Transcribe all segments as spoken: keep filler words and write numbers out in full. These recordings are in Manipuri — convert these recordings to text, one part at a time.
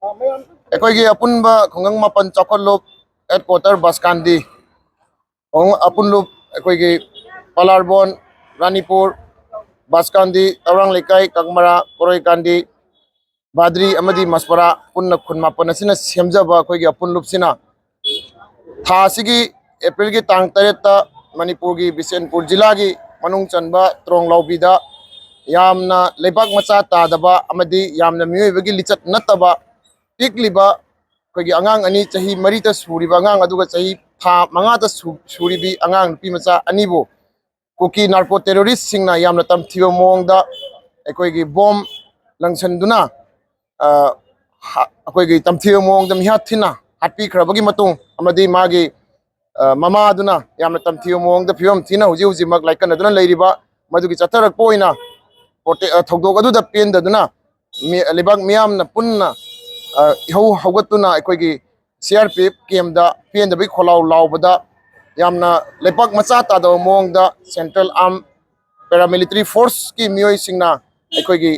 ꯑꯩꯈꯣꯏꯒꯤ ꯑꯄꯨꯟꯕ ꯈꯨꯡꯒꯪ ꯃꯥꯄꯟ ꯆꯥꯎꯈꯠꯂꯨꯞ ꯍꯦꯗꯀ꯭ꯋꯥꯇꯔ ꯕꯁꯀꯥꯟꯗꯤ, ꯈꯨꯡꯒꯪ ꯑꯄꯨꯟꯂꯨꯞ ꯑꯩꯈꯣꯏꯒꯤ ꯄꯂꯥꯔꯕꯣꯟ, ꯔꯥꯅꯤꯄꯨꯔ, ꯕꯁꯀꯥꯟꯗꯤ, ꯇꯧꯔꯥꯡ ꯂꯩꯀꯥꯏ, ꯀꯛꯃꯔꯥ, ꯀꯣꯔꯣꯏꯀꯥꯟꯗꯤ, ꯕꯥꯗ꯭ꯔꯤ ꯑꯃꯗꯤ ꯃꯁꯄꯔꯥ ꯄꯨꯟꯅ ꯈꯨꯟ ꯃꯥꯄꯟ ꯑꯁꯤꯅ ꯁꯦꯝꯖꯕ ꯑꯩꯈꯣꯏꯒꯤ ꯑꯄꯨꯟꯂꯨꯞꯁꯤꯅ ꯊꯥ ꯑꯁꯤꯒꯤ ꯑꯦꯄ꯭ꯔꯤꯜꯒꯤ ꯇꯥꯡ ꯇꯔꯦꯠꯇ ꯃꯅꯤꯄꯨꯔꯒꯤ ꯕꯤꯁꯦꯟꯄꯨꯔ ꯖꯤꯂꯥꯒꯤ ꯃꯅꯨꯡ ꯆꯟꯕ ꯇ꯭ꯔꯣꯡ ꯂꯥꯎꯕꯤꯗ ꯌꯥꯝꯅ ꯂꯩꯕꯥꯛ ꯃꯆꯥ ꯇꯥꯗꯕ ꯑꯃꯗꯤ ꯌꯥꯝꯅ ꯃꯤꯑꯣꯏꯕꯒꯤ ꯂꯤꯆꯠ ꯅꯠꯇꯕ ꯄꯤꯛꯂꯤꯕ ꯑꯩꯈꯣꯏꯒꯤ ꯑꯉꯥꯡ ꯑꯅꯤ, ꯆꯍꯤ ꯃꯔꯤꯇ ꯁꯨꯔꯤꯕ ꯑꯉꯥꯡ ꯑꯗꯨꯒ ꯆꯍꯤ ꯊꯥ ꯃꯉꯥꯗ ꯁꯨ-, ꯁꯨꯔꯤꯕꯤ ꯑꯉꯥꯡ ꯅꯨꯄꯤ ꯃꯆꯥ ꯑꯅꯤꯕꯨ ꯀꯨꯀꯤ ꯅꯥꯔꯀꯣ ꯇꯦꯔꯣꯔꯤꯁꯁꯤꯡꯅ ꯌꯥꯝꯅ ꯇꯝꯊꯤꯕ ꯃꯑꯣꯡꯗ ꯑꯩꯈꯣꯏꯒꯤ ꯕꯣꯝ ꯂꯪꯁꯟꯗꯨꯅ, ꯑ, ꯍ-, ꯑꯩꯈꯣꯏꯒꯤ ꯇꯝꯊꯤꯕ ꯃꯑꯣꯡꯗ ꯃꯤꯍꯥꯠ ꯊꯤꯅ ꯍꯥꯠꯄꯤꯈ꯭ꯔꯕꯒꯤ ꯃꯇꯨꯡ ꯑꯃꯗꯤ ꯃꯥꯒꯤ, ꯑ, ꯃꯃꯥꯗꯨꯅ ꯌꯥꯝꯅ ꯇꯝꯊꯤꯕ ꯃꯑꯣꯡꯗ ꯐꯤꯕꯝ ꯊꯤꯅ ꯍꯧꯖꯤꯛ ꯍꯧꯖꯤꯛꯃꯛ ꯂꯥꯏꯀꯠꯅꯗꯨꯅ ꯂꯩꯔꯤꯕ, ꯃꯗꯨꯒꯤ ꯆꯠꯊꯔꯛꯄ ꯑꯣꯏꯅ ꯄ꯭ꯔꯣꯇꯦ-, ꯑ, ꯊꯧꯗꯣꯛ ꯑꯗꯨꯗ ꯄꯦꯟꯗꯗꯨꯅ ꯃꯤ-, ꯂꯩꯕꯥꯛ ꯃꯤꯌꯥꯝꯅ ꯄꯨꯟꯅ, ꯑ, ꯏꯍꯧ ꯍꯧꯒꯠꯇꯨꯅ ꯑꯩꯈꯣꯏꯒꯤ ꯁꯤ ꯑꯥꯔ ꯄꯤ ꯑꯦꯐ ꯀꯦꯝꯗ ꯄꯦꯟꯗꯕꯒꯤ ꯈꯣꯜꯂꯥꯎ ꯂꯥꯎꯕꯗ ꯌꯥꯝꯅ ꯂꯩꯄꯥꯛ ꯃꯆꯥ ꯇꯥꯗꯕ ꯃꯑꯣꯡꯗ ꯁꯦꯟꯇ꯭ꯔꯦꯜ ꯑꯥꯔꯝ ꯄꯦꯔꯥꯃꯤꯂꯤꯇꯔꯤ ꯐꯣꯔꯁꯀꯤ ꯃꯤꯑꯣꯏꯁꯤꯡꯅ ꯑꯩꯈꯣꯏꯒꯤ,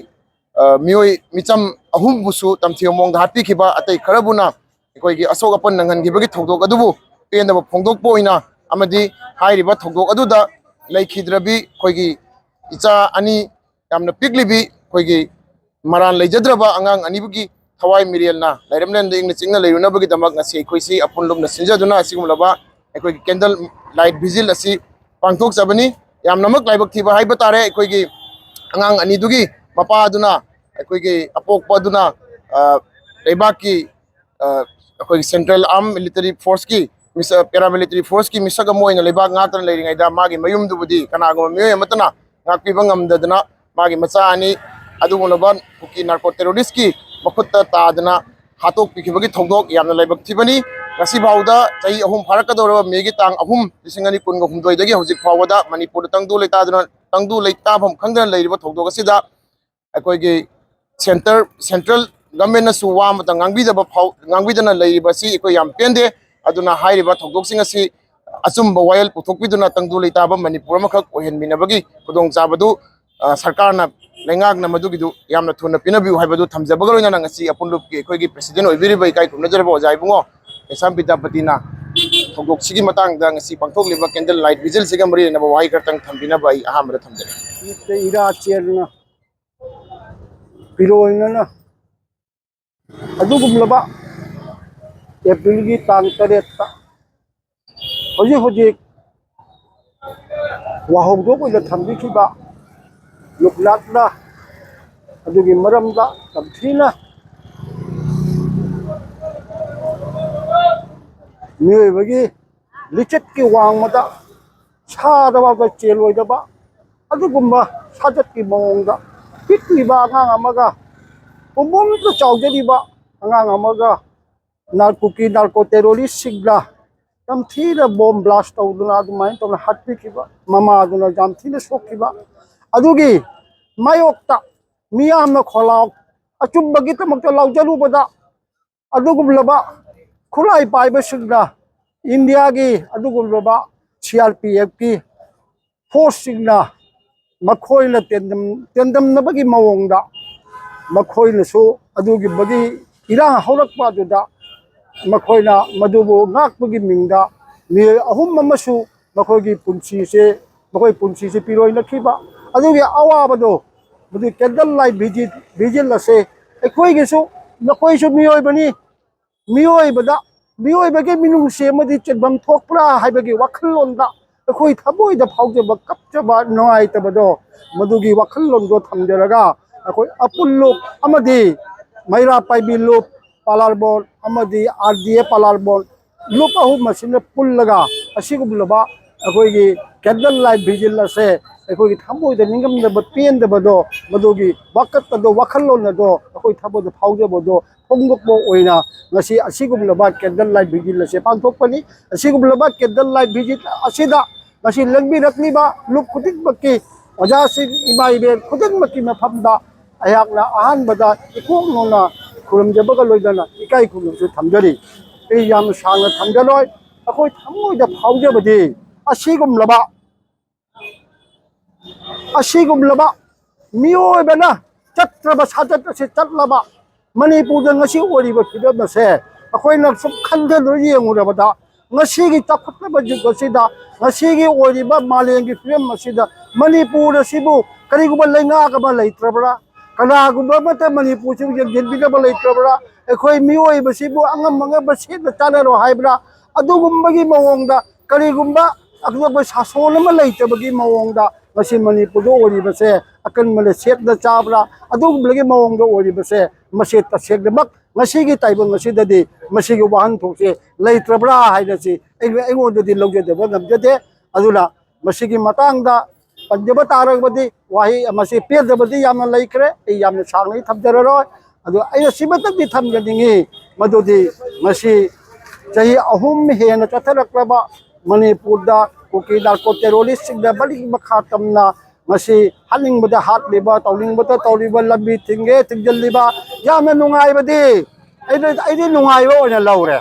ꯑ, ꯃꯤꯑꯣꯏ ꯃꯤꯆꯝ ꯑꯍꯨꯝꯕꯨꯁꯨ ꯇꯝꯊꯤꯕ ꯃꯑꯣꯡꯗ ꯍꯥꯠꯄꯤꯈꯤꯕ, ꯑꯇꯩ ꯈꯔꯕꯨꯅ ꯑꯩꯈꯣꯏꯒꯤ ꯑꯁꯣꯛ ꯑꯄꯟ ꯅꯪꯍꯟꯈꯤꯕꯒꯤ ꯊꯧꯗꯣꯛ ꯑꯗꯨꯕꯨ ꯄꯦꯟꯗꯕ ꯐꯣꯡꯗꯣꯛꯄ ꯑꯣꯏꯅ ꯑꯃꯗꯤ ꯍꯥꯏꯔꯤꯕ ꯊꯧꯗꯣꯛ ꯑꯗꯨꯗ ꯂꯩꯈꯤꯗ꯭ꯔꯕꯤ ꯑꯩꯈꯣꯏꯒꯤ ꯏꯆꯥ ꯑꯅꯤ, ꯌꯥꯝꯅ ꯄꯤꯛꯂꯤꯕꯤ ꯑꯩꯈꯣꯏꯒꯤ ꯃꯔꯥꯜ ꯂꯩꯖꯗ꯭ꯔꯕ ꯑꯉꯥꯡ ꯑꯅꯤꯕꯨꯒꯤ ꯊꯋꯥꯏ ꯃꯤꯔꯦꯜꯅ ꯂꯥꯏꯔꯦꯝꯂꯦꯟꯗ ꯏꯪꯅ ꯆꯤꯛꯅ ꯂꯩꯔꯨꯅꯕꯒꯤꯗꯃꯛ ꯉꯁꯤ ꯑꯩꯈꯣꯏꯁꯤ ꯑꯄꯨꯟꯂꯨꯞꯅ ꯁꯤꯟꯖꯗꯨꯅ ꯑꯁꯤꯒꯨꯝꯂꯕ ꯑꯩꯈꯣꯏꯒꯤ ꯀꯦꯟꯗꯜ ꯂꯥꯏꯠ ꯚꯤꯖꯤꯜ ꯑꯁꯤ ꯄꯥꯡꯊꯣꯛꯆꯕꯅꯤ꯫ ꯌꯥꯝꯅꯃꯛ ꯂꯥꯏꯕꯛ ꯊꯤꯕ ꯍꯥꯏꯕ ꯇꯥꯔꯦ, ꯑꯩꯈꯣꯏꯒꯤ ꯑꯉꯥꯡ ꯑꯅꯤꯗꯨꯒꯤ ꯃꯄꯥ ꯑꯗꯨꯅ, ꯑꯩꯈꯣꯏꯒꯤ ꯑꯄꯣꯛꯄ ꯑꯗꯨꯅ, ꯑ, ꯂꯩꯕꯥꯛꯀꯤ, ꯑ, ꯑꯩꯈꯣꯏꯒꯤ ꯁꯦꯟꯇ꯭ꯔꯦꯜ ꯑꯥꯔꯝ ꯃꯤꯂꯤꯇꯔꯤ ꯐꯣꯔꯁꯀꯤ ꯃꯤꯁ-, ꯄꯦꯔꯥꯃꯤꯂꯤꯇꯔꯤ ꯐꯣꯔꯁꯀꯤ ꯃꯤꯁꯛ ꯑꯃ ꯑꯣꯏꯅ ꯂꯩꯕꯥꯛ ꯉꯥꯛꯇꯅ ꯂꯩꯔꯤꯉꯩꯗ ꯃꯥꯒꯤ ꯃꯌꯨꯝꯗꯨꯕꯨꯗꯤ ꯀꯅꯥꯒꯨꯝꯕ ꯃꯤꯑꯣꯏ ꯑꯃꯠꯇꯅ ꯉꯥꯛꯄꯤꯕ ꯉꯝꯗꯗꯅ ꯃꯥꯒꯤ ꯃꯆꯥ ꯑꯅꯤ ꯑꯗꯨꯒꯨꯝꯂꯕ ꯀꯨꯀꯤ ꯅꯥꯔꯀꯣ ꯇꯦꯔꯣꯔꯤꯁꯀꯤ ꯃꯈꯨꯠꯇ ꯇꯥꯗꯅ ꯍꯥꯠꯇꯣꯛꯄꯤꯈꯤꯕꯒꯤ ꯊꯧꯗꯣꯛ ꯌꯥꯝꯅ ꯂꯥꯏꯕꯛ ꯊꯤꯕꯅꯤ꯫ ꯉꯁꯤ ꯐꯥꯎꯗ ꯆꯍꯤ ꯑꯍꯨꯝ ꯐꯥꯔꯛꯀꯗꯧꯔꯕ ꯃꯦꯒꯤ ꯇꯥꯡ ꯑꯍꯨꯝ, ꯂꯤꯁꯤꯡ ꯑꯅꯤ ꯀꯨꯟꯒ ꯍꯨꯝꯗꯣꯏꯗꯒꯤ ꯍꯧꯖꯤꯛ ꯐꯥꯎꯕꯗ ꯃꯅꯤꯄꯨꯔꯗ ꯇꯪꯗꯨ ꯂꯩꯇꯥꯗꯅ, ꯇꯪꯗꯨ ꯂꯩꯇꯥꯐꯝ ꯈꯪꯗꯅ ꯂꯩꯔꯤꯕ ꯊꯧꯗꯣꯛ ꯑꯁꯤꯗ ꯑꯩꯈꯣꯏꯒꯤ ꯁꯦꯟꯇꯔ, ꯁꯦꯟꯇ꯭ꯔꯦꯜ ꯒꯚꯔꯟꯃꯦꯟꯅꯁꯨ ꯋꯥ ꯑꯃꯇ ꯉꯥꯡꯕꯤꯗꯕ ꯐꯥꯎ-, ꯉꯥꯡꯕꯤꯗꯅ ꯂꯩꯔꯤꯕ ꯑꯁꯤ ꯑꯩꯈꯣꯏ ꯌꯥꯝ ꯄꯦꯟꯗꯦ꯫ ꯑꯗꯨꯅ ꯍꯥꯏꯔꯤꯕ ꯊꯧꯗꯣꯛꯁꯤꯡ ꯑꯁꯤ ꯑꯆꯨꯝꯕ ꯋꯥꯌꯦꯜ ꯄꯨꯊꯣꯛꯄꯤꯗꯨꯅ ꯇꯪꯗꯨ ꯂꯩꯇꯥꯕ ꯃꯅꯤꯄꯨꯔ ꯑꯃꯈꯛ ꯑꯣꯏꯍꯟꯃꯤꯟꯅꯕꯒꯤ ꯈꯨꯗꯣꯡꯆꯥꯕꯗꯨ, ꯑ, ꯁꯔꯀꯥꯔꯅ ꯂꯩꯉꯥꯛꯅ ꯃꯗꯨꯒꯤꯗꯨ ꯌꯥꯝꯅ ꯊꯨꯅ ꯄꯤꯅꯕꯤꯌꯨ ꯍꯥꯏꯕꯗꯨ ꯊꯝꯖꯕꯒ ꯂꯣꯏꯅꯅ, ꯉꯁꯤ ꯑꯄꯨꯟꯂꯨꯞꯀꯤ ꯑꯩꯈꯣꯏꯒꯤ ꯄ꯭ꯔꯦꯁꯤꯗꯦꯟ ꯑꯣꯏꯕꯤꯔꯤꯕ ꯏꯀꯥꯏ ꯈꯨꯝꯅꯖꯔꯕ ꯑꯣꯖꯥ ꯏꯕꯨꯡꯉꯣ ꯀꯩꯁꯥꯝ ꯄꯤꯇꯥꯄꯇꯤꯅ ꯊꯧꯗꯣꯛꯁꯤꯒꯤ ꯃꯇꯥꯡꯗ ꯉꯁꯤ ꯄꯥꯡꯊꯣꯛꯂꯤꯕ ꯀꯦꯟꯗꯜ ꯂꯥꯏꯠ ꯚꯤꯖꯤꯜꯁꯤꯒ ꯃꯔꯤ ꯂꯩꯅꯕ ꯋꯥꯍꯩ ꯈꯔꯇꯪ ꯊꯝꯕꯤꯅꯕ ꯑꯩ ꯑꯍꯥꯟꯕꯗ ꯊꯝꯖꯒꯦ꯫ ꯏꯔꯥ ꯆꯦꯜꯅ ꯄꯤꯔꯣꯏꯅꯅ ꯑꯗꯨꯒꯨꯝꯂꯕ ꯑꯦꯄ꯭ꯔꯤꯜꯒꯤ ꯇꯥꯡ ꯇꯔꯦꯠꯇ ꯍꯧꯖꯤꯛ ꯍꯧꯖꯤꯛ ꯋꯥꯍꯧꯗꯣꯛ ꯑꯣꯏꯅ ꯊꯝꯕꯤꯈꯤꯕ ꯂꯨꯞꯂꯥꯠꯅ ꯑꯗꯨꯒꯤ ꯃꯔꯝꯗ ꯇꯝꯊꯤꯅ ꯃꯤꯑꯣꯏꯕꯒꯤ ꯂꯤꯆꯠꯀꯤ ꯋꯥꯡꯃꯗ ꯁꯥꯗꯕ ꯆꯦꯜꯂꯣꯏꯗꯕ ꯑꯗꯨꯒꯨꯝꯕ ꯁꯥꯖꯠꯀꯤ ꯃꯑꯣꯡꯗ ꯄꯤꯛꯂꯤꯕ ꯑꯉꯥꯡ ꯑꯃꯒ ꯄꯨꯝꯕꯣꯝꯇ ꯆꯥꯎꯖꯔꯤꯕ ꯑꯉꯥꯡ ꯑꯃꯒ ꯅꯥꯔꯀꯣꯀꯤ ꯅꯥꯔꯀꯣ ꯇꯦꯔꯣꯔꯤꯁꯁꯤꯡꯅ ꯌꯥꯝ ꯊꯤꯅ ꯕꯣꯝ ꯕ꯭ꯂꯥꯁ ꯇꯧꯗꯨꯅ ꯑꯗꯨꯃꯥꯏꯅ ꯇꯧꯅ ꯍꯥꯠꯄꯤꯈꯤꯕ, ꯃꯃꯥꯗꯨꯅ ꯌꯥꯝ ꯊꯤꯅ ꯁꯣꯛꯈꯤꯕ, ꯑꯗꯨꯒꯤ ꯃꯥꯌꯣꯛꯇ ꯃꯤꯌꯥꯝꯅ ꯈꯣꯜꯂꯥꯎ ꯑꯆꯨꯝꯕꯒꯤꯗꯃꯛꯇ ꯂꯥꯎꯖꯔꯨꯕꯗ ꯑꯗꯨꯒꯨꯝꯂꯕ ꯈꯨꯠꯂꯥꯏ ꯄꯥꯏꯕꯁꯤꯡꯅ ꯏꯟꯗꯤꯌꯥꯒꯤ ꯑꯗꯨꯒꯨꯝꯂꯕ ꯁꯤ ꯑꯥꯔ ꯄꯤ ꯑꯦꯐꯀꯤ ꯐꯣꯔꯁꯁꯤꯡꯅ ꯃꯈꯣꯏꯅ ꯇꯦꯟꯗꯝ ꯇꯦꯟꯗꯝꯅꯕꯒꯤ ꯃꯑꯣꯡꯗ ꯃꯈꯣꯏꯅꯁꯨ ꯑꯗꯨꯒꯨꯝꯕꯒꯤ ꯏꯔꯥꯡ ꯍꯧꯔꯛꯄ ꯑꯗꯨꯗ ꯃꯈꯣꯏꯅ ꯃꯗꯨꯕꯨ ꯉꯥꯛꯄꯒꯤ ꯃꯤꯡꯗ ꯃꯤꯑꯣꯏ ꯑꯍꯨꯝ ꯑꯃꯁꯨ ꯃꯈꯣꯏꯒꯤ ꯄꯨꯟꯁꯤꯁꯦ ꯃꯈꯣꯏ ꯄꯨꯟꯁꯤꯁꯦ ꯄꯤꯔꯣꯏꯅꯈꯤꯕ ꯑꯗꯨꯒꯤ ꯑꯋꯥꯕꯗꯣ ꯃꯗꯨ ꯀꯦꯟꯗꯜ ꯂꯥꯏꯠ ꯚꯤꯖꯤꯠ ꯚꯤꯖꯤꯠ ꯑꯁꯦ ꯑꯩꯈꯣꯏꯒꯤꯁꯨ ꯅꯈꯣꯏꯁꯨ ꯃꯤꯑꯣꯏꯕꯅꯤ꯫ ꯃꯤꯑꯣꯏꯕꯗ ꯃꯤꯑꯣꯏꯕꯒꯤ ꯃꯤꯅꯨꯡꯁꯤ ꯑꯃꯗꯤ ꯆꯦꯟꯐꯝ ꯊꯣꯛꯄ꯭ꯔꯥ ꯍꯥꯏꯕꯒꯤ ꯋꯥꯈꯜꯂꯣꯟꯗ ꯑꯩꯈꯣꯏ ꯊꯃꯣꯏꯗ ꯐꯥꯎꯖꯕ ꯀꯞꯆꯕ ꯅꯨꯡꯉꯥꯏꯇꯕꯗꯣ ꯃꯗꯨꯒꯤ ꯋꯥꯈꯜꯂꯣꯟꯗꯣ ꯊꯝꯖꯔꯒ ꯑꯩꯈꯣꯏ ꯑꯄꯨꯜ ꯂꯨꯞ ꯑꯃꯗꯤ ꯃꯩꯔꯥ ꯄꯥꯏꯕꯤ ꯂꯨꯞ ꯄꯥꯂꯥꯔꯕꯣꯟ ꯑꯃꯗꯤ ꯑꯥꯔ ꯗꯤ ꯑꯦ ꯄꯥꯂꯥꯔꯕꯣꯟ ꯂꯨꯞ ꯑꯍꯨꯝ ꯑꯁꯤꯅ ꯄꯨꯜꯂꯒ ꯑꯁꯤꯒꯨꯝꯂꯕ ꯑꯩꯈꯣꯏꯒꯤ ꯀꯦꯟꯗꯜ ꯂꯥꯏꯠ ꯚꯤꯖꯤꯜ ꯑꯁꯦ ꯑꯩꯈꯣꯏꯒꯤ ꯊꯃꯣꯏꯗ ꯅꯤꯡꯉꯝꯗꯕ ꯄꯦꯟꯗꯕꯗꯣ ꯃꯗꯨꯒꯤ ꯋꯥꯀꯠ ꯑꯗꯣ ꯋꯥꯈꯜꯂꯣꯟ ꯑꯗꯣ ꯑꯩꯈꯣꯏ ꯊꯃꯣꯏꯗ ꯐꯥꯎꯖꯕꯗꯣ ꯐꯣꯡꯗꯣꯛꯄ ꯑꯣꯏꯅ ꯉꯁꯤ ꯑꯁꯤꯒꯨꯝꯂꯕ ꯀꯦꯟꯗꯜ ꯂꯥꯏꯠ ꯚꯤꯖꯤꯜ ꯑꯁꯦ ꯄꯥꯡꯊꯣꯛꯄꯅꯤ꯫ ꯑꯁꯤꯒꯨꯝꯂꯕ ꯀꯦꯟꯗꯜ ꯂꯥꯏꯠ ꯚꯤꯖꯤꯜ ꯑꯁꯤꯗ ꯉꯁꯤ ꯂꯦꯡꯕꯤꯔꯛꯂꯤꯕ ꯂꯨꯞ ꯈꯨꯗꯤꯡꯃꯛꯀꯤ ꯑꯣꯖꯥꯁꯤꯡ ꯏꯃꯥ ꯏꯕꯦꯟ ꯈꯨꯗꯤꯡꯃꯛꯀꯤ ꯃꯐꯝꯗ ꯑꯩꯍꯥꯛꯅ ꯑꯍꯥꯟꯕꯗ ꯏꯀꯣꯛ ꯅꯧꯅ ꯈꯨꯔꯨꯝꯖꯕꯒ ꯂꯣꯏꯅꯅ ꯏꯀꯥꯏ ꯈꯨꯝꯅꯕꯁꯨ ꯊꯝꯖꯔꯤ꯫ ꯑꯩ ꯌꯥꯝ ꯁꯥꯡꯅ ꯊꯝꯖꯔꯣꯏ꯫ ꯑꯩꯈꯣꯏ ꯊꯃꯣꯏꯗ ꯐꯥꯎꯖꯕꯗꯤ ꯑꯁꯤꯒꯨꯝꯂꯕ ꯑꯁꯤꯒꯨꯝꯂꯕ ꯃꯤꯑꯣꯏꯕꯅ ꯆꯠꯇ꯭ꯔꯕ ꯁꯥꯖꯠ ꯑꯁꯤ ꯆꯠꯂꯕ ꯃꯅꯤꯄꯨꯔꯗ ꯉꯁꯤ ꯑꯣꯏꯔꯤꯕ ꯐꯤꯕꯝ ꯑꯁꯦ ꯑꯩꯈꯣꯏꯅ ꯁꯨꯝ ꯈꯟꯊꯗꯨꯅ ꯌꯦꯡꯉꯨꯔꯕꯗ, ꯉꯁꯤꯒꯤ ꯆꯥꯎꯈꯠꯂꯕ ꯖꯨꯒ ꯑꯁꯤꯗ, ꯉꯁꯤꯒꯤ ꯑꯣꯏꯔꯤꯕ ꯃꯥꯂꯦꯝꯒꯤ ꯐꯤꯕꯝ ꯑꯁꯤꯗ ꯃꯅꯤꯄꯨꯔ ꯑꯁꯤꯕꯨ ꯀꯔꯤꯒꯨꯝꯕ ꯂꯩꯉꯥꯛ ꯑꯃ ꯂꯩꯇ꯭ꯔꯕ꯭ꯔꯥ? ꯀꯅꯥꯒꯨꯝꯕ ꯑꯃꯠꯇ ꯃꯅꯤꯄꯨꯔꯁꯤꯕꯨ ꯌꯦꯡꯁꯤꯟꯕꯤꯅꯕ ꯂꯩꯇ꯭ꯔꯕ꯭ꯔꯥ? ꯑꯩꯈꯣꯏ ꯃꯤꯑꯣꯏꯕꯁꯤꯕꯨ ꯑꯉꯝ ꯑꯉꯝꯕ ꯁꯦꯠꯅ ꯆꯥꯅꯔꯣ ꯍꯥꯏꯕ꯭ꯔꯥ? ꯑꯗꯨꯒꯨꯝꯕꯒꯤ ꯃꯑꯣꯡꯗ ꯀꯔꯤꯒꯨꯝꯕ ꯑꯇꯣꯞꯄ ꯁꯥꯁꯣꯟ ꯑꯃ ꯂꯩꯇꯕꯒꯤ ꯃꯑꯣꯡꯗ ꯉꯁꯤ ꯃꯅꯤꯄꯨꯔꯗ ꯑꯣꯏꯔꯤꯕꯁꯦ ꯑꯀꯟꯕꯅ ꯁꯦꯠꯅ ꯆꯥꯕ꯭ꯔꯥ? ꯑꯗꯨꯒꯨꯝꯕꯒꯤ ꯃꯑꯣꯡꯗ ꯑꯣꯏꯔꯤꯕꯁꯦ ꯃꯁꯤ ꯇꯁꯦꯡꯅꯃꯛ ꯉꯁꯤꯒꯤ ꯇꯥꯏꯕꯪ ꯑꯁꯤꯗꯗꯤ ꯃꯁꯤꯒꯤ ꯋꯥꯍꯟꯊꯣꯛꯁꯦ ꯂꯩꯇ꯭ꯔꯕ꯭ꯔꯥ ꯍꯥꯏꯅ ꯁꯤ ꯑꯩ-, ꯑꯩꯉꯣꯟꯗꯗꯤ ꯂꯧꯖꯗꯕ ꯉꯝꯖꯗꯦ꯫ ꯑꯗꯨꯅ ꯃꯁꯤꯒꯤ ꯃꯇꯥꯡꯗ ꯄꯟꯖꯕ ꯇꯥꯔꯒꯗꯤ ꯋꯥꯍꯩ ꯃꯁꯤ ꯄꯦꯟꯗꯕꯗꯤ ꯌꯥꯝꯅ ꯂꯩꯈ꯭ꯔꯦ, ꯑꯩ ꯌꯥꯝꯅ ꯁꯥꯡꯅ ꯑꯩ ꯊꯝꯖꯔꯔꯣꯏ꯫ ꯑꯗꯣ ꯑꯩꯅ ꯁꯤꯃꯇꯪꯗꯤ ꯊꯝꯖꯅꯤꯡꯉꯤ, ꯃꯗꯨꯗꯤ ꯉꯁꯤ ꯆꯍꯤ ꯑꯍꯨꯝ ꯍꯦꯟꯅ ꯆꯠꯊꯔꯛꯂꯕ ꯃꯅꯤꯄꯨꯔꯗ ꯀꯨꯀꯤ ꯅꯥꯔꯀꯣ ꯇꯦꯔꯣꯔꯤꯁꯁꯤꯡꯅ ꯃꯔꯤ ꯃꯈꯥ ꯇꯝꯅ ꯉꯁꯤ ꯍꯥꯠꯅꯤꯡꯕꯗ ꯍꯥꯠꯂꯤꯕ, ꯇꯧꯅꯤꯡꯕꯗ ꯇꯧꯔꯤꯕ, ꯂꯝꯕꯤ ꯊꯤꯡꯒꯦ ꯊꯤꯡꯖꯤꯜꯂꯤꯕ, ꯌꯥꯝꯅ ꯅꯨꯡꯉꯥꯏꯕꯗꯤ ꯑꯩꯗꯤ, ꯑꯩꯗꯤ ꯅꯨꯡꯉꯥꯏꯕ ꯑꯣꯏꯅ ꯂꯧꯔꯦ꯫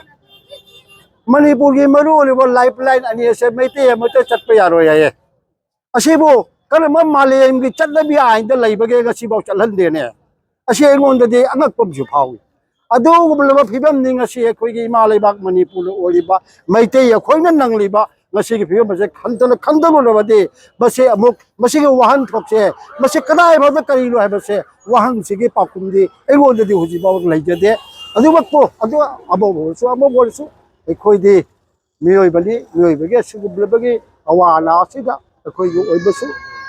ꯃꯅꯤꯄꯨꯔꯒꯤ ꯃꯔꯨ ꯑꯣꯏꯔꯤꯕ ꯂꯥꯏꯐ ꯂꯥꯏꯟ ꯑꯅꯤ ꯑꯁꯦ ꯃꯩꯇꯩ ꯑꯃꯠꯇ ꯆꯠꯄ ꯌꯥꯔꯣꯏ ꯍꯥꯏꯌꯦ꯫ ꯑꯁꯤꯕꯨ ꯀꯔꯝꯕ ꯃꯥꯂꯦꯝꯒꯤ ꯆꯠꯅꯕꯤ ꯑꯥꯏꯟꯗ ꯂꯩꯕꯒꯦ ꯉꯁꯤꯐꯥꯎ ꯆꯠꯍꯟꯗꯦꯅꯦ? ꯑꯁꯤ ꯑꯩꯉꯣꯟꯗꯗꯤ ꯑꯉꯛꯄ ꯑꯃꯁꯨ ꯐꯥꯎꯏ꯫ ꯑꯗꯨꯒꯨꯝꯂꯕ ꯐꯤꯕꯝꯅꯤ ꯉꯁꯤ ꯑꯩꯈꯣꯏꯒꯤ ꯏꯃꯥ ꯂꯩꯕꯥꯛ ꯃꯅꯤꯄꯨꯔꯗ ꯑꯣꯏꯔꯤꯕ ꯃꯩꯇꯩ ꯑꯩꯈꯣꯏꯅ ꯅꯪꯂꯤꯕ ꯉꯁꯤꯒꯤ ꯐꯤꯕꯝ ꯑꯁꯦ ꯈꯟꯊꯅ-, ꯈꯟꯊꯔꯨꯔꯕꯗꯤ ꯃꯁꯤ ꯑꯃꯨꯛ ꯃꯁꯤꯒꯤ ꯋꯥꯍꯟꯊꯣꯛꯁꯦ ꯃꯁꯤ ꯀꯗꯥꯏ ꯐꯥꯎꯗ ꯀꯔꯤꯅꯣ ꯍꯥꯏꯕꯁꯦ ꯋꯥꯍꯪꯁꯤꯒꯤ ꯄꯥꯎꯈꯨꯝꯗꯤ ꯑꯩꯉꯣꯟꯗꯗꯤ ꯍꯧꯖꯤꯛ ꯐꯥꯎ ꯂꯩꯖꯗꯦ꯫ ꯑꯗꯨꯃꯛꯄꯨ ꯑꯗꯨ ꯑꯃꯕꯨ ꯑꯣꯏꯔꯁꯨ ꯑꯃꯕꯨ ꯑꯣꯏꯔꯁꯨ ꯑꯩꯈꯣꯏꯗꯤ ꯃꯤꯑꯣꯏꯕꯅꯤ, ꯃꯤꯑꯣꯏꯕꯒꯤ ꯑꯁꯤꯒꯨꯝꯂꯕꯒꯤ ꯑꯋꯥ ꯑꯅꯥ ꯑꯁꯤꯗ ꯑꯩꯈꯣꯏꯒꯤ ꯑꯣꯏꯕꯁꯨ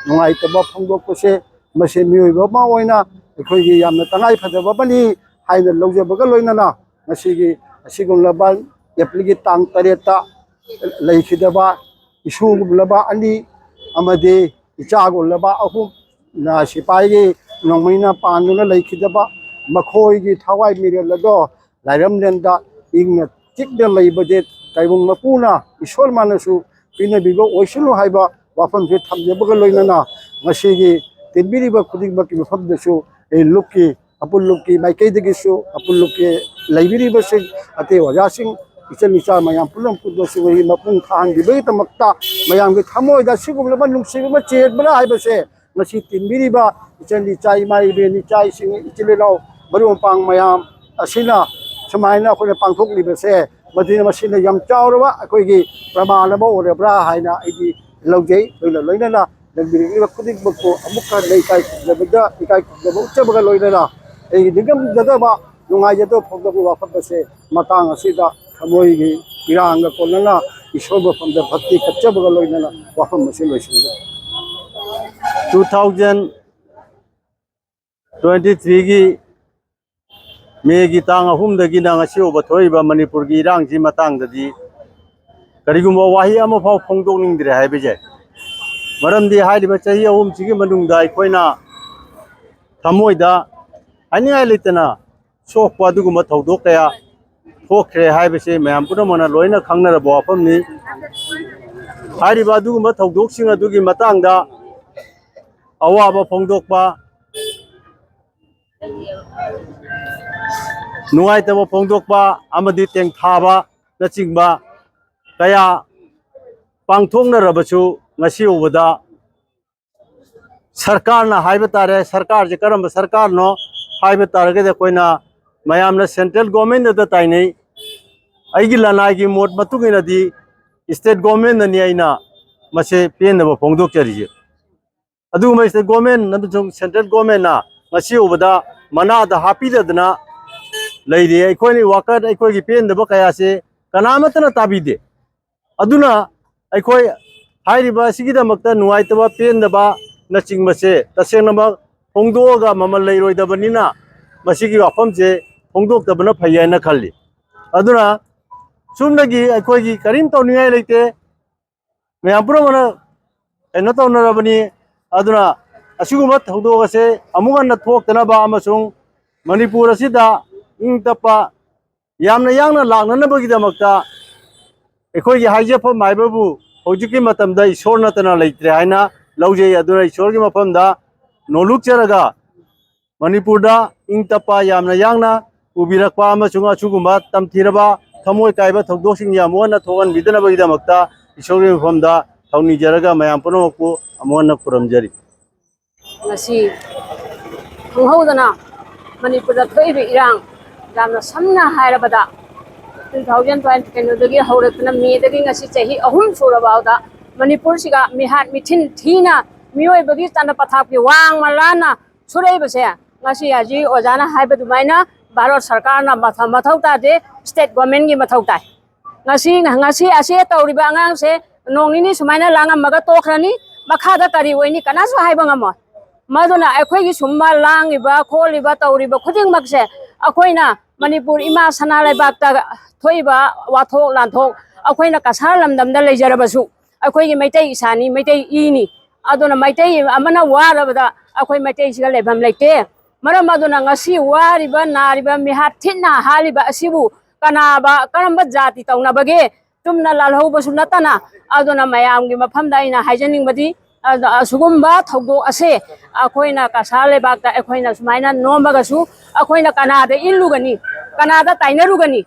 ꯅꯨꯡꯉꯥꯏꯇꯕ ꯐꯣꯡꯗꯣꯛꯄꯁꯦ ꯃꯁꯤ ꯃꯤꯑꯣꯏꯕ ꯑꯃ ꯑꯣꯏꯅ ꯑꯩꯈꯣꯏꯒꯤ ꯌꯥꯝꯅ ꯇꯉꯥꯏ ꯐꯗꯕ ꯑꯃꯅꯤ ꯍꯥꯏꯅ ꯂꯧꯖꯕꯒ ꯂꯣꯏꯅꯅ ꯉꯁꯤꯒꯤ ꯑꯁꯤꯒꯨꯝꯂꯕ ꯑꯦꯄ꯭ꯔꯤꯜꯒꯤ ꯇꯥꯡ ꯇꯔꯦꯠꯇ ꯂꯩꯈꯤꯗꯕ ꯏꯁꯨꯒꯨꯝꯂꯕ ꯑꯅꯤ ꯑꯃꯗꯤ ꯏꯆꯥꯒꯨꯝꯂꯕ ꯑꯍꯨꯝ ꯅ ꯁꯤꯐꯥꯏꯒꯤ ꯅꯣꯡꯃꯩꯅ ꯄꯥꯟꯗꯨꯅ ꯂꯩꯈꯤꯗꯕ ꯃꯈꯣꯏꯒꯤ ꯊꯋꯥꯏ ꯃꯤꯔꯦꯜ ꯑꯗꯣ ꯂꯥꯏꯔꯝꯂꯦꯟꯗ ꯏꯪꯅ ꯆꯤꯛꯅ ꯂꯩꯕꯗꯤ ꯇꯥꯏꯕꯪ ꯃꯄꯨꯅ ꯏꯁꯣꯔ ꯃꯥꯅꯁꯨ ꯄꯤꯅꯕꯤꯕ ꯑꯣꯏꯁꯅꯨ ꯍꯥꯏꯕ ꯋꯥꯐꯝꯁꯤ ꯊꯝꯖꯕꯒ ꯂꯣꯏꯅꯅ ꯉꯁꯤꯒꯤ ꯇꯤꯟꯕꯤꯔꯤꯕ ꯈꯨꯗꯤꯡꯃꯛꯀꯤ ꯃꯐꯝꯗꯁꯨ ꯑꯩ ꯂꯨꯞꯀꯤ ꯑꯄꯨꯟ ꯂꯨꯞꯀꯤ ꯃꯥꯏꯀꯩꯗꯒꯤꯁꯨ ꯑꯄꯨꯟ ꯂꯨꯞꯀꯤ ꯂꯩꯕꯤꯔꯤꯕꯁꯤꯡ ꯑꯇꯩ ꯑꯣꯖꯥꯁꯤꯡ ꯏꯆꯟ ꯏꯆꯥ ꯃꯌꯥꯝ ꯄꯨꯝꯅꯃꯛ ꯄꯨꯟꯕꯁꯨ ꯑꯩ ꯃꯄꯨꯡ ꯐꯥꯍꯟꯕꯤꯕꯒꯤꯗꯃꯛꯇ ꯃꯌꯥꯝꯒꯤ ꯊꯃꯣꯏꯗ ꯑꯁꯤꯒꯨꯝꯂꯕ ꯅꯨꯡꯁꯤꯕ ꯑꯃ ꯆꯦꯟꯕ꯭ꯔꯥ ꯍꯥꯏꯕꯁꯦ ꯃꯁꯤ ꯇꯤꯟꯕꯤꯔꯤꯕ ꯏꯆꯟ ꯏꯆꯥ, ꯏꯃꯥ ꯏꯕꯦꯟ, ꯏꯆꯥ ꯏꯁꯤꯡ, ꯏꯆꯤꯜ ꯏꯅꯥꯎ, ꯃꯔꯨꯞ ꯃꯄꯥꯡ ꯃꯌꯥꯝ ꯑꯁꯤꯅ ꯁꯨꯃꯥꯏꯅ ꯑꯩꯈꯣꯏꯅ ꯄꯥꯡꯊꯣꯛꯂꯤꯕꯁꯦ, ꯃꯗꯨꯅ ꯃꯁꯤꯅ ꯌꯥꯝ ꯆꯥꯎꯔꯕ ꯑꯩꯈꯣꯏꯒꯤ ꯄ꯭ꯔꯃꯥꯟ ꯑꯃ ꯑꯣꯏꯔꯕ꯭ꯔꯥ ꯍꯥꯏꯅ ꯑꯩꯗꯤ ꯂꯧꯖꯩ꯫ ꯂꯣꯏꯅ ꯂꯣꯏꯅꯅ ꯂꯩꯕꯤꯔꯛꯂꯤꯕ ꯈꯨꯗꯤꯡꯃꯛꯄꯨ ꯑꯃꯨꯛ ꯍꯟꯅ ꯏꯀꯥꯏ ꯈꯨꯝꯅꯕꯗ, ꯏꯀꯥꯏ ꯈꯨꯝꯅꯕ ꯎꯠꯆꯕꯒ ꯂꯣꯏꯅꯅ ꯑꯩꯒꯤ ꯅꯤꯡꯉꯝꯖꯗꯕ, ꯅꯨꯡꯉꯥꯏꯖꯗꯕ ꯐꯣꯡꯗꯣꯛꯄ ꯋꯥꯐꯝ ꯑꯁꯦ ꯃꯇꯥꯡ ꯑꯁꯤꯗ ꯊꯃꯣꯏꯒꯤ ꯏꯔꯥꯡꯒ ꯀꯣꯟꯅꯅ ꯏꯁꯣꯔ ꯃꯐꯝꯗ ꯚꯛꯇꯤ ꯀꯠꯆꯕꯒ ꯂꯣꯏꯅꯅ ꯋꯥꯐꯝ ꯑꯁꯤ ꯂꯣꯏꯁꯤꯟꯖꯔꯤ꯫ Two thousand twenty threeꯒꯤ ꯃꯦꯒꯤ ꯇꯥꯡ ꯑꯍꯨꯝꯗꯒꯤꯅ ꯉꯁꯤ ꯐꯥꯎꯕ ꯊꯣꯛꯏꯕ ꯃꯅꯤꯄꯨꯔꯒꯤ ꯏꯔꯥꯡꯁꯤ ꯃꯇꯥꯡꯗꯗꯤ ꯀꯔꯤꯒꯨꯝꯕ ꯋꯥꯍꯩ ꯑꯃꯐꯥꯎ ꯐꯣꯡꯗꯣꯛꯅꯤꯡꯗ꯭ꯔꯦ ꯍꯥꯏꯕꯁꯦ꯫ ꯃꯔꯝꯗꯤ ꯍꯥꯏꯔꯤꯕ ꯆꯍꯤ ꯑꯍꯨꯝꯁꯤꯒꯤ ꯃꯅꯨꯡꯗ ꯑꯩꯈꯣꯏꯅ ꯊꯃꯣꯏꯗ ꯍꯥꯏꯅꯤꯡꯉꯥꯏ ꯂꯩꯇꯅ ꯁꯣꯛꯄ ꯑꯗꯨꯒꯨꯝꯕ ꯊꯧꯗꯣꯛ ꯀꯌꯥ ꯊꯣꯛꯈ꯭ꯔꯦ ꯍꯥꯏꯕꯁꯤ ꯃꯌꯥꯝ ꯄꯨꯝꯅꯃꯛꯅ ꯂꯣꯏꯅ ꯈꯪꯅꯔꯕ ꯋꯥꯐꯝꯅꯤ꯫ ꯍꯥꯏꯔꯤꯕ ꯑꯗꯨꯒꯨꯝꯕ ꯊꯧꯗꯣꯛꯁꯤꯡ ꯑꯗꯨꯒꯤ ꯃꯇꯥꯡꯗ ꯑꯋꯥꯕ ꯐꯣꯡꯗꯣꯛꯄ, ꯅꯨꯡꯉꯥꯏꯇꯕ ꯐꯣꯡꯗꯣꯛꯄ ꯑꯃꯗꯤ ꯇꯦꯡꯊꯥꯕꯅꯆꯤꯡꯕ ꯀꯌꯥ ꯄꯥꯡꯊꯣꯛꯅꯔꯕꯁꯨ, ꯉꯁꯤ ꯐꯥꯎꯕꯗ ꯁꯔꯀꯥꯔꯅ ꯍꯥꯏꯕ ꯇꯥꯔꯦ, ꯁꯔꯀꯥꯔꯁꯦ ꯀꯔꯝꯕ ꯁꯔꯀꯥꯔꯅꯣ ꯍꯥꯏꯕ ꯇꯥꯔꯒꯗꯤ, ꯑꯩꯈꯣꯏꯅ ꯃꯌꯥꯝꯅ central governmentꯗ ꯇꯥꯏꯅꯩ꯫ ꯑꯩꯒꯤ ꯂꯅꯥꯏꯒꯤ ꯃꯣꯠ ꯃꯇꯨꯡ ꯏꯟꯅꯗꯤ state governmentꯅꯅꯤ ꯑꯩꯅ ꯃꯁꯦ ꯄꯦꯟꯗꯕ ꯐꯣꯡꯗꯣꯛꯆꯔꯤꯁꯦ꯫ ꯑꯗꯨꯒꯨꯝꯕ state government ꯑꯃꯁꯨꯡ central governmentꯅ ꯉꯁꯤ ꯐꯥꯎꯕꯗ ꯃꯅꯥꯗ ꯍꯥꯞꯄꯤꯗꯗꯅ ꯂꯩꯔꯤ꯫ ꯑꯩꯈꯣꯏꯅ worker, ꯑꯩꯈꯣꯏꯒꯤ ꯄꯦꯟꯗꯕ ꯀꯌꯥꯁꯦ ꯀꯅꯥꯃꯠꯇꯅ ꯇꯥꯕꯤꯗꯦ꯫ ꯑꯗꯨꯅ ꯑꯩꯈꯣꯏ ꯍꯥꯏꯔꯤꯕ ꯑꯁꯤꯒꯤꯗꯃꯛꯇ ꯅꯨꯡꯉꯥꯏꯇꯕ, ꯄꯦꯟꯗꯕꯅꯆꯤꯡꯕꯁꯦ ꯇꯁꯦꯡꯅꯃꯛ ꯐꯣꯡꯗꯣꯛꯑꯒ ꯃꯃꯜ ꯂꯩꯔꯣꯏꯗꯕꯅꯤꯅ, ꯃꯁꯤꯒꯤ ꯋꯥꯐꯝꯁꯦ ꯐꯣꯡꯗꯣꯛꯇꯕꯅ ꯐꯩ ꯍꯥꯏꯅ ꯈꯜꯂꯤ꯫ ꯑꯗꯨꯅ ꯁꯨꯝꯅꯒꯤ ꯑꯩꯈꯣꯏꯒꯤ ꯀꯔꯤꯝ ꯇꯧꯅꯤꯡꯉꯥꯏ ꯂꯩꯇꯦ꯫ ꯃꯌꯥꯝ ꯄꯨꯝꯅꯃꯛꯅ ꯀꯩꯅꯣ ꯇꯧꯅꯔꯕꯅꯤ꯫ ꯑꯗꯨꯅ ꯑꯁꯤꯒꯨꯝꯕ ꯊꯧꯗꯣꯛ ꯑꯁꯦ ꯑꯃꯨꯛ ꯍꯟꯅ ꯊꯣꯛꯇꯅꯕ ꯑꯃꯁꯨꯡ ꯃꯅꯤꯄꯨꯔ ꯑꯁꯤꯗ ꯏꯪ ꯇꯞꯄ, ꯌꯥꯝꯅ ꯌꯥꯡꯅ ꯂꯥꯛꯅꯅꯕꯒꯤꯗꯃꯛꯇ ꯑꯩꯈꯣꯏꯒꯤ ꯍꯥꯏꯖꯐꯝ ꯍꯥꯏꯕꯕꯨ ꯍꯧꯖꯤꯛꯀꯤ ꯃꯇꯝꯗ ꯏꯁꯣꯔ ꯅꯠꯇꯅ ꯂꯩꯇ꯭ꯔꯦ ꯍꯥꯏꯅ ꯂꯧꯖꯩ꯫ ꯑꯗꯨꯅ ꯏꯁꯣꯔꯒꯤ ꯃꯐꯝꯗ ꯅꯣꯂꯨꯛꯆꯔꯒ ꯃꯅꯤꯄꯨꯔꯗ ꯏꯪ ꯇꯞꯄ, ꯌꯥꯝꯅ ꯌꯥꯡꯅ ꯎꯕꯤꯔꯛꯄ ꯑꯃꯁꯨꯡ ꯑꯁꯤꯒꯨꯝꯕ ꯇꯝꯊꯤꯔꯕ, ꯊꯃꯣꯏ ꯀꯥꯏꯕ ꯊꯧꯗꯣꯛꯁꯤꯡ ꯌꯥꯝ ꯍꯟꯅ ꯊꯣꯛꯍꯟꯕꯤꯗꯅꯕꯒꯤꯗꯃꯛꯇ ꯏꯁꯣꯔꯒꯤ ꯃꯐꯝꯗ ꯊꯧꯅꯤꯖꯔꯒ ꯃꯌꯥꯝ ꯄꯨꯝꯅꯃꯛꯄꯨ ꯑꯃꯨꯛ ꯍꯟꯅ ꯈꯨꯔꯨꯝꯖꯔꯤ꯫ ꯉꯁꯤ ꯈꯪꯍꯧꯗꯅ ꯃꯅꯤꯄꯨꯔꯗ ꯊꯣꯛꯏꯕ ꯏꯔꯥꯡ, ꯌꯥꯝꯅ ꯁꯝꯅ ꯍꯥꯏꯔꯕꯗ, ꯇꯨ ꯊꯥꯎꯖꯟ ꯇ꯭ꯋꯦꯟꯇꯤ ꯀꯩꯅꯣꯗꯒꯤ ꯍꯧꯔꯛꯇꯨꯅ, ꯃꯦꯗꯒꯤ ꯉꯁꯤ ꯆꯍꯤ ꯑꯍꯨꯝ ꯁꯨꯔꯕ ꯐꯥꯎꯗ ꯃꯅꯤꯄꯨꯔꯁꯤꯒ ꯃꯤꯍꯥꯠ ꯃꯤꯊꯤꯟ ꯊꯤꯅ ꯃꯤꯑꯣꯏꯕꯒꯤ ꯆꯠꯅ ꯄꯊꯥꯞꯀꯤ ꯋꯥꯡꯃ ꯂꯥꯟꯅ ꯁꯨꯔꯛꯏꯕꯁꯦ, ꯉꯁꯤ ꯍꯧꯖꯤꯛ ꯑꯣꯖꯥꯅ ꯍꯥꯏꯕ ꯑꯗꯨꯃꯥꯏꯅ ꯚꯥꯔꯠ ꯁꯔꯀꯥꯔꯅ ꯃꯊ-, ꯃꯊꯧ ꯇꯥꯗꯦ, ꯁ꯭ꯇꯦꯠ ꯒꯣꯔꯃꯦꯟꯒꯤ ꯃꯊꯧ ꯇꯥꯏ꯫ ꯉꯁꯤ, ꯉꯁꯤ ꯑꯁꯤ ꯇꯧꯔꯤꯕ ꯑꯉꯥꯡꯁꯦ ꯅꯣꯡ ꯅꯤꯅꯤ ꯁꯨꯃꯥꯏꯅ ꯂꯥꯡꯉꯝꯃꯒ ꯇꯣꯛꯈ꯭ꯔꯅꯤ, ꯃꯈꯥꯗ ꯀꯔꯤ ꯑꯣꯏꯅꯤ ꯀꯅꯥꯁꯨ ꯍꯥꯏꯕ ꯉꯝꯃꯣꯏ꯫ ꯃꯗꯨꯅ ꯑꯩꯈꯣꯏꯒꯤ ꯁꯨꯝꯕ ꯂꯥꯡꯉꯤꯕ, ꯈꯣꯠꯂꯤꯕ, ꯇꯧꯔꯤꯕ ꯈꯨꯗꯤꯡꯃꯛꯁꯦ ꯑꯩꯈꯣꯏꯅ ꯃꯅꯤꯄꯨꯔ ꯏꯃꯥ ꯁꯅꯥ ꯂꯩꯕꯥꯛꯇ ꯊꯣꯛꯏꯕ ꯋꯥꯊꯣꯛ ꯂꯥꯟꯊꯣꯛ ꯑꯩꯈꯣꯏꯅ ꯀꯁꯥꯔ ꯂꯝꯗꯝꯗ ꯂꯩꯖꯔꯕꯁꯨ, ꯑꯩꯈꯣꯏꯒꯤ ꯃꯩꯇꯩ ꯏꯁꯥꯅꯤ, ꯃꯩꯇꯩ ꯏꯅꯤ꯫ ꯑꯗꯨꯅ ꯃꯩꯇꯩ ꯑꯃꯅ ꯋꯥꯔꯕꯗ ꯑꯩꯈꯣꯏ ꯃꯩꯇꯩꯁꯤꯒ ꯂꯩꯐꯝ ꯂꯩꯇꯦ꯫ ꯃꯔꯝ ꯑꯗꯨꯅ ꯉꯁꯤ ꯋꯥꯔꯤꯕ, ꯅꯥꯔꯤꯕ, ꯃꯤꯍꯥꯠ ꯊꯤꯠꯅ ꯍꯥꯠꯂꯤꯕ ꯑꯁꯤꯕꯨ ꯀꯅꯥꯕ, ꯀꯔꯝꯕ ꯖꯥꯇꯤ ꯇꯧꯅꯕꯒꯦ? ꯆꯨꯝꯅ ꯂꯥꯜꯍꯧꯕꯁꯨ ꯅꯠꯇꯅ꯫ ꯑꯗꯨꯅ ꯃꯌꯥꯝꯒꯤ ꯃꯐꯝꯗ ꯑꯩꯅ ꯍꯥꯏꯖꯅꯤꯡꯕꯗꯤ, ꯑꯗ ꯑꯁꯤꯒꯨꯝꯕ ꯊꯧꯗꯣꯛ ꯑꯁꯦ ꯑꯩꯈꯣꯏꯅ ꯀꯁꯥꯔ ꯂꯩꯕꯥꯛꯇ ꯑꯩꯈꯣꯏꯅ ꯁꯨꯃꯥꯏꯅ ꯅꯣꯝꯃꯒꯁꯨ ꯑꯩꯈꯣꯏꯅ ꯀꯅꯥꯗ ꯏꯜꯂꯨꯒꯅꯤ, ꯀꯅꯥꯗ ꯇꯥꯏꯅꯔꯨꯒꯅꯤ?